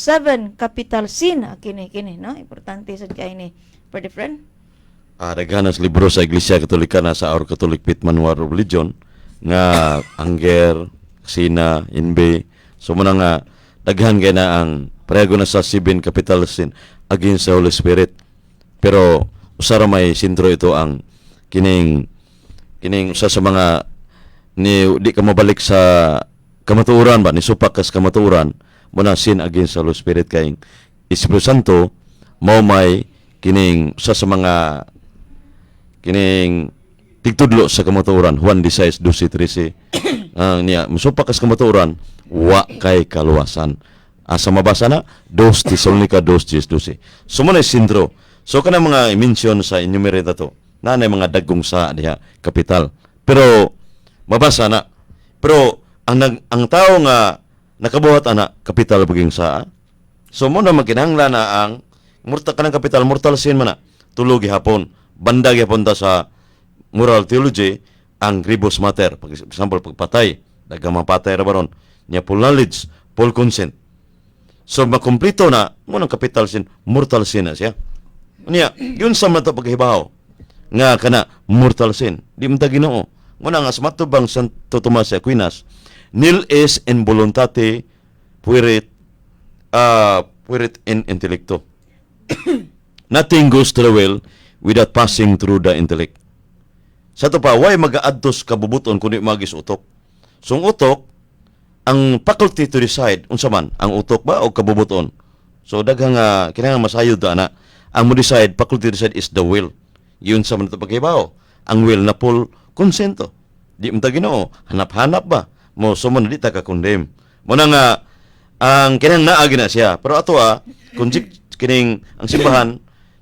Seven capital sin. Ah, kini kini, no, importante sad kay ni, Brother Friend. Ah, daghan sa libro sa Iglesia Katolika na sa Our Catholic Faith Manual of Religion nga anger, sina, envy. So mao na nga daghan kay na ang pareho na sa seven capital sin against the Holy Spirit. Pero usa ra may sentro ito, ang kining kining usa sa mga ni di ka mabalik sa kamatuoran ba, ni supak kas kamatuoran mao na sin against the Holy Spirit, kay Espiritu Santo mao may kining usa sa mga kining tigtudlo sa kamatuoran, Juan 16:12-13. Ang niya musupak kas kamatuoran, wa kay kaluwasan. Asa mabasa na? 2 Tesalonica 2:10-12. So mao na sentro. So kana mga i-mention sa enumerate to na na mga dagkong sa diha kapital, pero mabasa na. Pero ang tao nga nakabuhat ana, kapital paging saa. So mao na magkinahanglan na ang mortal kanang kapital mortal sin man na tulo gihapon. Banda gihapon ta sa moral theology ang grievous matter. Pag example, pagpatay, daghang mapatay ra baron niya, full knowledge, full consent. So makumplito na mao nang capital sin, mortal sin na siya. Niya yun sa man to paghibaw nga kana mortal sin di man ta Ginoo. Mao na nga sa matubang Santo Tomas Aquinas, nil est in voluntate fuerit in intellecto. Nothing goes to the will without passing through the intellect. Sa ato pa, why magaadto sa kabubuton kundi magis utok? So ang utok, ang faculty to decide, unsa man, ang utok ba o kabubuton? So daghang kinahanglan masayod na ang mo decide, faculty to decide is the will. Yun sa man ito paghibaw. Ang will na full consento. Di man ta Ginoo, hanap-hanap ba? Mo so mo na di ta ka-condemn. Mao na nga ang kinahanglan naa na siya. Pero ato kung kining ang simbahan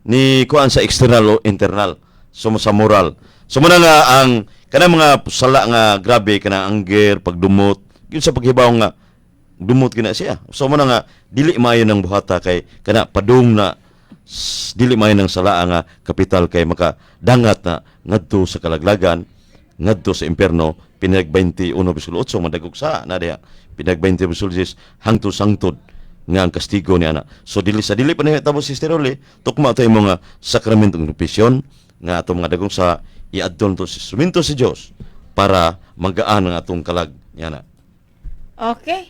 ni kuan sa external o internal. So sa moral. So mao na nga ang kanang mga sala nga grabe kana anger, pagdumot, yun sa paghibaw nga dumot kina siya. So mao na nga dili maayo ng buhata kay kana padung na dili maayo ng sala nga kapital kay makadangat na ngadto sa kalaglagan, ngadto sa impierno. Pinag 21 bersikulo 8, madagog sa na diha. Pinag 20 bersikulo 10 hangtod sangtod nga ang kastigo ni ana. So dili sa dili pa ni tabo, Sister Oli, tukma to mga sakramento ng confession nga atong mga dagong sa iadton to sa instrumento si Dios para magaan ang atong kalag niana. Okay.